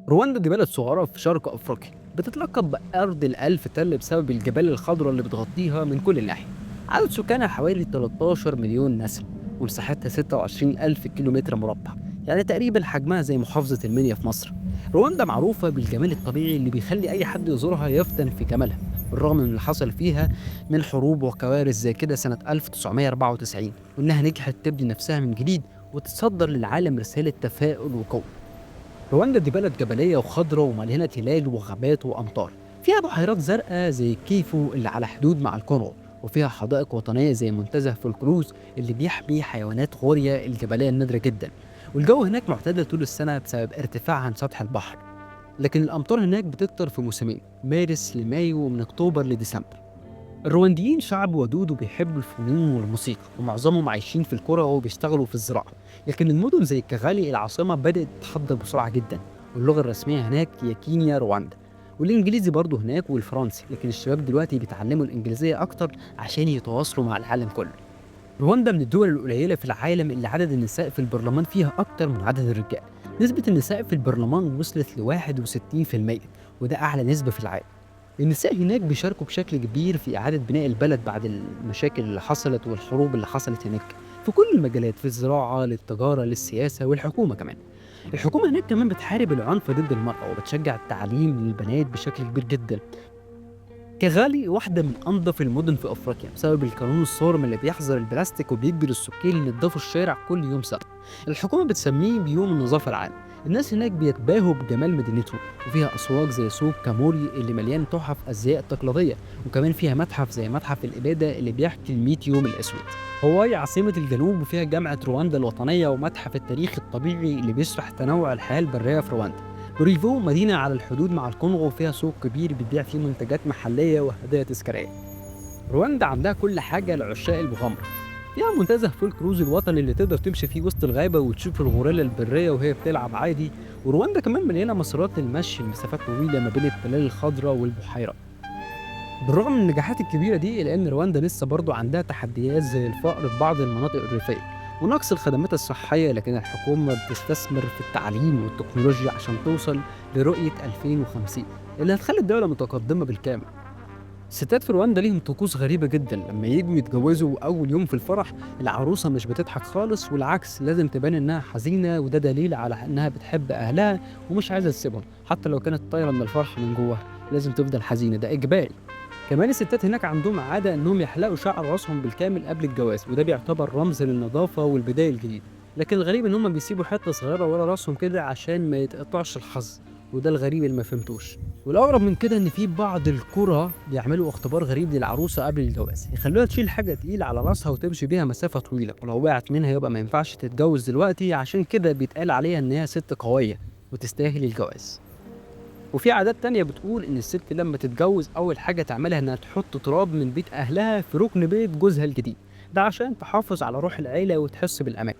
رواندا دي بلد صغيرة في شرق أفريقيا، بتتلقب بأرض الألف تل بسبب الجبال الخضراء اللي بتغطيها من كل ناحية. عدد سكانها حوالي 13 مليون نسمة، ومساحتها 26 ألف كيلومتر مربع، يعني تقريبا حجمها زي محافظة المنيا في مصر. رواندا معروفة بالجمال الطبيعي اللي بيخلي أي حد يزورها يفتن في جمالها، بالرغم من اللي حصل فيها من حروب وكوارث زي كده سنة 1994، وإنها نجحت تبني نفسها من جديد وتتصدر للعالم رسالة تفاؤل وقوة. رواندا دي بلد جبلية وخضراء ومليانة تلال وغابات وأمطار، فيها بحيرات زرقاء زي كيفو اللي على حدود مع الكونغو، وفيها حدائق وطنية زي منتزه فولكروز اللي بيحمي حيوانات غوريا الجبلية النادرة جدا. والجو هناك معتدل طول السنة بسبب ارتفاعها عن سطح البحر، لكن الأمطار هناك بتكتر في موسمين، مارس لمايو ومن أكتوبر لديسمبر. الروانديين شعب ودود وبيحبوا الفنون والموسيقى، ومعظمهم عايشين في القرى وبيشتغلوا في الزراعة، لكن المدن زي كيغالي العاصمة بدأت تتحضر بسرعة جدا. واللغة الرسمية هناك هي كينيا رواندا، والإنجليزي برضه هناك والفرنسي، لكن الشباب دلوقتي بيتعلموا الإنجليزية أكتر عشان يتواصلوا مع العالم كله. رواندا من الدول القليلة في العالم اللي عدد النساء في البرلمان فيها أكتر من عدد الرجال. نسبة النساء في البرلمان وصلت ل 61%، وده أعلى نسبة في العالم. النساء هناك بيشاركوا بشكل كبير في إعادة بناء البلد بعد المشاكل اللي حصلت والحروب اللي حصلت هناك، في كل المجالات، في الزراعة للتجارة للسياسة والحكومة كمان. الحكومة هناك كمان بتحارب العنف ضد المرأة وبتشجع التعليم للبنات بشكل كبير جدا. كيغالي واحدة من أنظف المدن في أفريقيا بسبب القانون الصارم اللي بيحظر البلاستيك وبيجبر السكان ينظفوا الشارع كل يوم سبت. الحكومة بتسميه بيوم النظافة العام. الناس هناك بيتباهوا بجمال مدينتهم، وفيها أسواق زي سوق كاموري اللي مليان تحف أزياء تقليدية، وكمان فيها متحف زي متحف الإبادة اللي بيحكي ال100 يوم الأسود. هواي عاصمة الجنوب وفيها جامعة رواندا الوطنية ومتحف التاريخ الطبيعي اللي بيشرح تنوع الحياة البرية في رواندا. بريفو مدينة على الحدود مع الكونغو وفيها سوق كبير بيبيع فيه منتجات محلية وهدايا تذكارية. رواندا عندها كل حاجة لعشاق المغامرة، فيها منتزه فولكروز الوطني اللي تقدر تمشي فيه وسط الغابة وتشوف الغوريلا البرية وهي بتلعب عادي. ورواندا كمان مليانة مسارات للمشي لمسافات طويلة ما بين التلال الخضراء والبحيرات. بالرغم من النجاحات الكبيرة دي، إلا إن رواندا لسه برضو عندها تحديات زي الفقر في بعض المناطق الريفية ونقص الخدمات الصحية، لكن الحكومة بتستثمر في التعليم والتكنولوجيا عشان توصل لرؤية 2050 اللي هتخلي الدولة متقدمة بالكامل. الستات في رواندا ليهم طقوس غريبة جدا، لما يجوا يتجوزوا أول يوم في الفرح العروسة مش بتضحك خالص، والعكس لازم تبان إنها حزينة، وده دليل على إنها بتحب أهلها ومش عايزة تسيبهم، حتى لو كانت طايرة من الفرحة من جواها لازم تفضل حزينة، ده إجباري. كمان الستات هناك عندهم عادة إنهم يحلقوا شعر راسهم بالكامل قبل الجواز، وده بيعتبر رمز للنظافة والبداية الجديدة. لكن الغريب إن هم بيسيبوا حتة صغيرة ورا راسهم كده عشان ما يتقطعش الحظ، وده الغريب اللي ما فهمتوش. والأغرب من كده إن في بعض القرى بيعملوا اختبار غريب للعروسة قبل الجواز، يخلوها تشيل حاجة تقيلة على راسها وتمشي بيها مسافة طويلة، ولو وقعت منها يبقى ما ينفعش تتجوز دلوقتي، عشان كده بيتقال عليها إن هي ست قوية وتستاهل الجواز. وفي عادات تانية بتقول إن الست لما تتجوز أول حاجة تعملها إنها تحط تراب من بيت أهلها في ركن بيت جوزها الجديد، ده عشان تحافظ على روح العيلة وتحس بالأمان.